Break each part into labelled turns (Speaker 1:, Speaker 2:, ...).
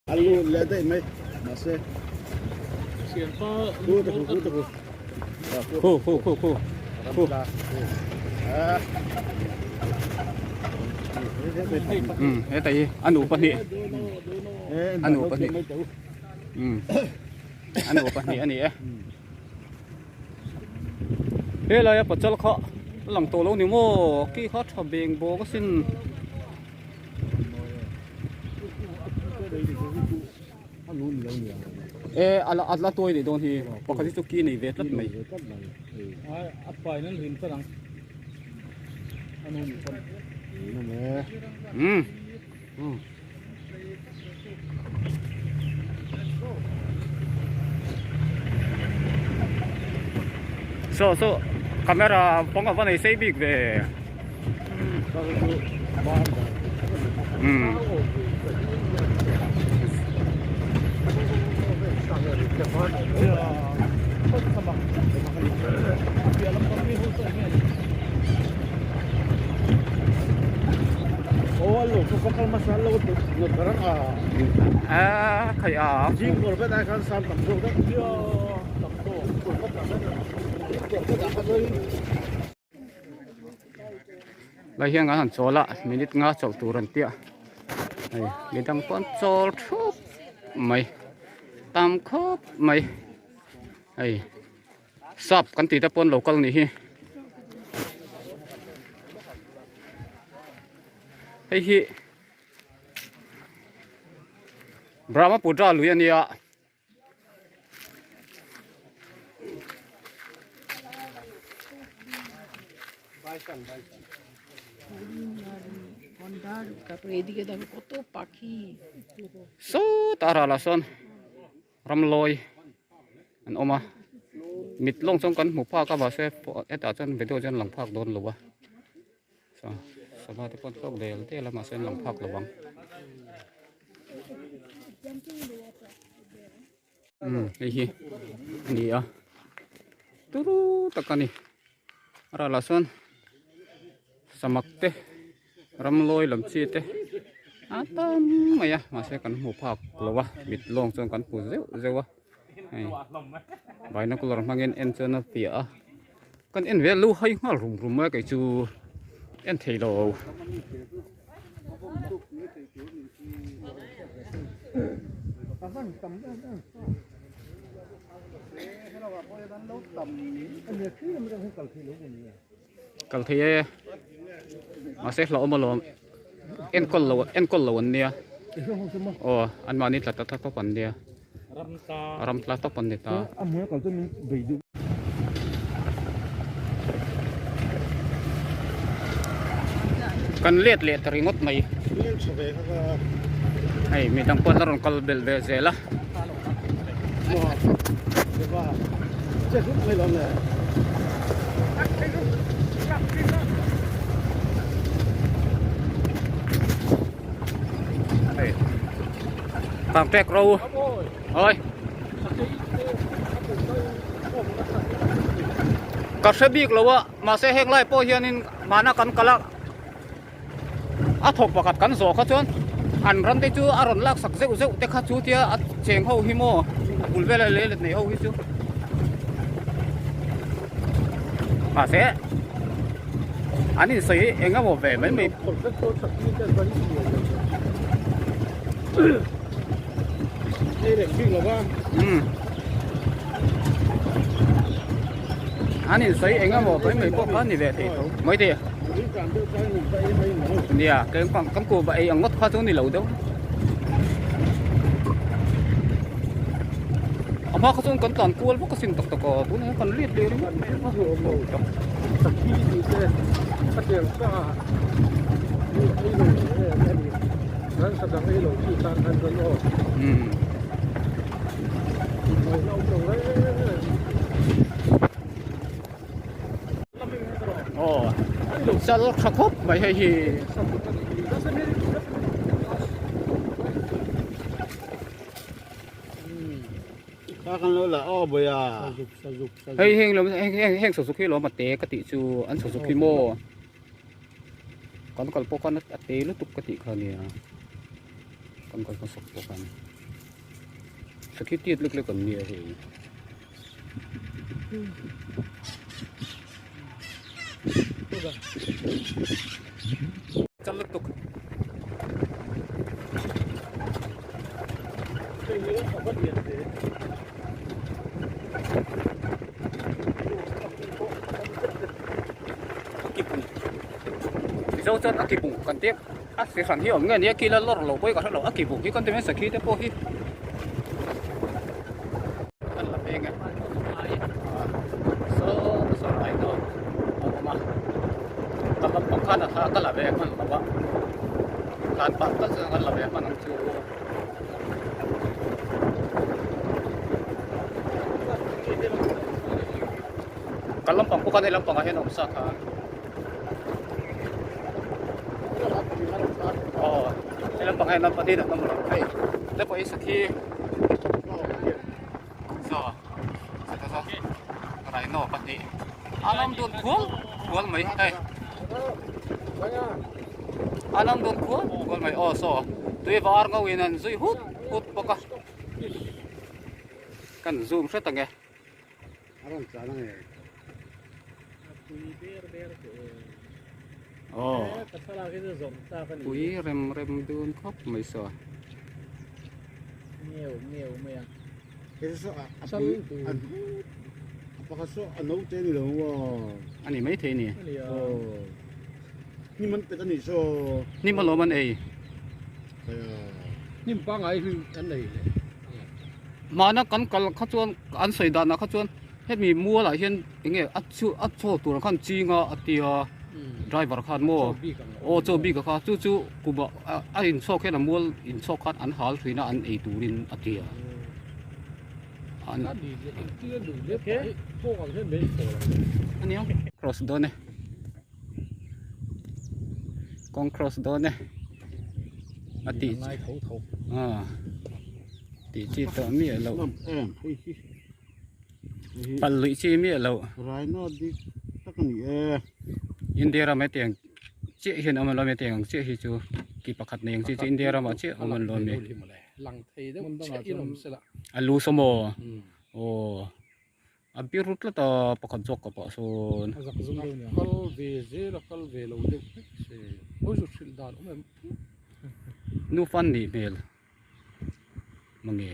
Speaker 1: A lut leh daih mai mahse khu ta khu khu ta khu
Speaker 2: khu khu khu khu khu um he tai hi a nu pahnih a nu pahnih um a nu pahnih a ni e helai a pachal kha a lang tawh lo ni maw ki kha tha beng bawk asin. E a la a la tuai leh dawn hi pakhat hi chu ki nei ve tlat mai. Umm. Saw saw camera pawng a va nei sei bik ve. Umm. A khai a lai hian an han chawl a minute nga chawlh tur an tia hei midang pawh an chawl thup mai tam khawp mai hei sap kan tih te pawh an lo kal nih hi hei hi Brahmaputra lui a nia. Sawtah ralah sawn ramlawi an awm a mit lawng chuan kan hmu phak a mahse hetah chuan video chuan lang phak dawn lo a. Sava te pawh an tawk del del a mahse an lang phak lo ang. Umm hei hi a ni a turu tak a ni a ralah sawn samak te ramlawi lam chi te a tam mai a mahse kan hmu phak lo a mit lawng chuan kan hmu zeuh zeuh a hei binocular hmangin en chuan a fiah a. Kan en ve lu hai nghal rum rum mai a kei chu en thei lo. Kal thei e mahse hlauhawm alawm enkawl lo enkawl lo an nia aw anmahni tla tla tawp an nia ram tla tawp an ni ta. Kan let leh ta ringawt mai hei mi dang pawh an la rawn kal belh ve zel a. Tang tek ro oi ka hre bik lo a mahse heng lai pawh hianin hmana kan kal a a thawk pakhat kan zawh kha chuan an ram te chu a rawn lak sak zeuh zeuh te kha chu tia a cheng ho hi maw a bul vela lei let nei ho hi chu mahse an insawi eng emaw ve mai mai. An insawi eng emaw mai mai pawh kha ni ve thei tho mai thei nia kan kuhva ei ang ngawt kha chu ni lo deuh a hma kha chuan kan tlan kual vak asin tak tak a tunah hian kan let leh ringawt mai a aw sal tha khawp mai hei hi. Hei heng lo heng heng sazuk hi lawm a te ka tih chu an sazuk hi maw kan kal pawh khan a te lutuk ka tih kha nia kan kal hmasak pawh khan. Sakhi tiat lek lek an nia hei. Chal lutuk. A kipung. Mizo chuan a kipung kan tia a si hran hi awm nge nia kila lawr lo pawh hi ka hre lo a kipung hi kan ti mai sakhi te pawh hi kan la peng e saw saw rai dawn a awm a ka lampang khan a thla ka la ve hman lo a tlan pah tal chuan kan la ve hman ang chu. Kan lampang pawh khan hei lampangah hian a awm sa kha. Aw hei lampang hian lampa din an awm lo hei te pawh hi sakhi saw sakhi saw rhino pahnih an awm dun khual khual mai hei an awm dun khual khual mai aw saw tui var ngho in an zui hut hut bawk a kan zoom hret ang e.
Speaker 1: A rawn tlan ang e.
Speaker 2: Aw. Pui rem rem dun khawp mai saw.
Speaker 1: Pakhat saw a no te ni lo maw?
Speaker 2: A ni maithei ni.
Speaker 1: Aw. Hnim an pet a nih saw.
Speaker 2: Hnim alawm an ei.
Speaker 3: Hnim pangngai hi an ei leh.
Speaker 2: Mahna kan kal kha chuan an sawi danah kha chuan hemi mualah hian enge a chu a chaw tur khan chinga a tia driver khan maw aw chaw bik a kha chu chu kumah a inchhawk hian a mual inchhawk khan an hal thin a an ei turin a tia ania cross dawn e kawng cross dawn e a tih tih chi tawh miah loh palh luih chi miah loh India ram hetiang chiah hian awm alawm hetiang ang chiah hi chu ki pakhat nei ang chi chu India ramah chiah awm an lawm e a lu saw maw aw. A biru tlat a pakhat zawk ka pah sawn.
Speaker 3: A zak zum deuh nia. Kal ve zel a kal ve lo deuh hlek se. Hawi chu hrilh dan awm em?
Speaker 2: Nu fan nih hmel mange.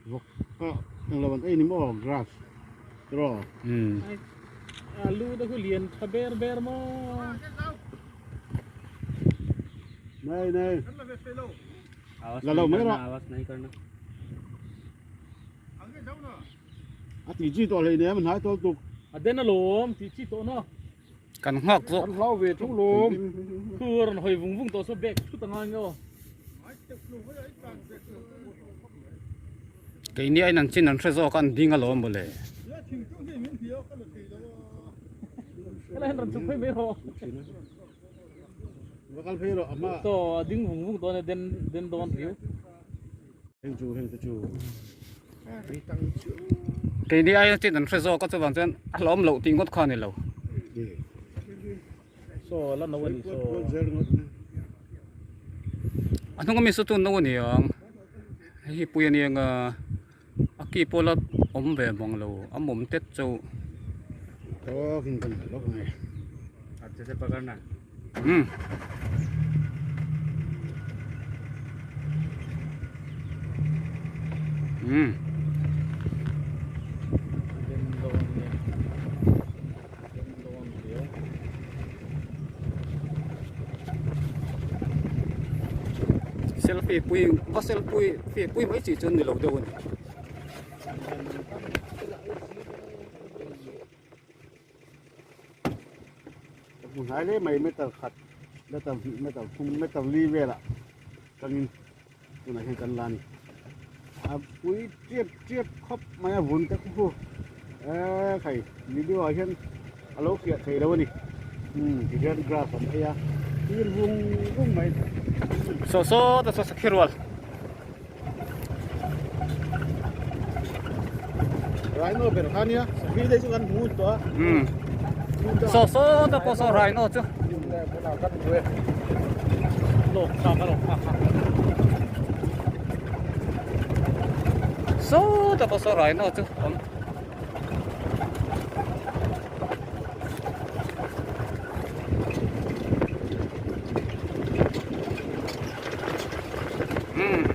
Speaker 1: Vawk a englo an ei ni maw grass tiraw.
Speaker 2: Umm.
Speaker 4: A lu te khu lian tha ber ber maw.
Speaker 1: Nei nei. La lo mai rawh. A tih chi tawh hlei nem hnai tawl tuk.
Speaker 4: A den alawm tih chi tawh na.
Speaker 2: Kan nghak zawk.
Speaker 3: Kan hlau ve tho lawm.
Speaker 4: Thu a rawn hawi vung vung tawh saw bag thut a ngai nge aw.
Speaker 2: Keini aiin an chin an hre zawk a an ding alawm mawle.
Speaker 4: Helai hian rawn chhuk phei mai rawh.
Speaker 1: Va kal phei rawh a hma.
Speaker 4: Saw a ding vung vung dawn e den den dawn riau.
Speaker 1: Heng chu heng te chu
Speaker 2: Keini aia chin an hre zawk a chuvang chuan a hlawm loh tih ngawt kha a ni lo.
Speaker 4: Saw la no a ni saw.
Speaker 2: A hnung ami saw chu no a ni ang hei hi pui a ni ang a a ki pawh la awm ve bang lo a mawm tet chauh. Umm. Umm. Selfie pui va selfie pui pui mai chi chuan ni lo deuh a ni.
Speaker 1: Ka hmu hnai hle mai meter khat meter hnih meter thum meter li velah tangin tunah hian kan la a ni a pui tiap tiap khawp mai a vun te khu eee khai video ah hian a lo fiah thei lo a ni umm ti hian grass an ei a thil vung vung mai.
Speaker 2: Saw saw ta saw sakhi rual.
Speaker 1: Rhino ber kha nia sakhi te chu kan hmu tawh a.
Speaker 2: Umm saw saw ta pawh saw rhino chu. Sawtah pawh saw rhino chu a awm. Umm.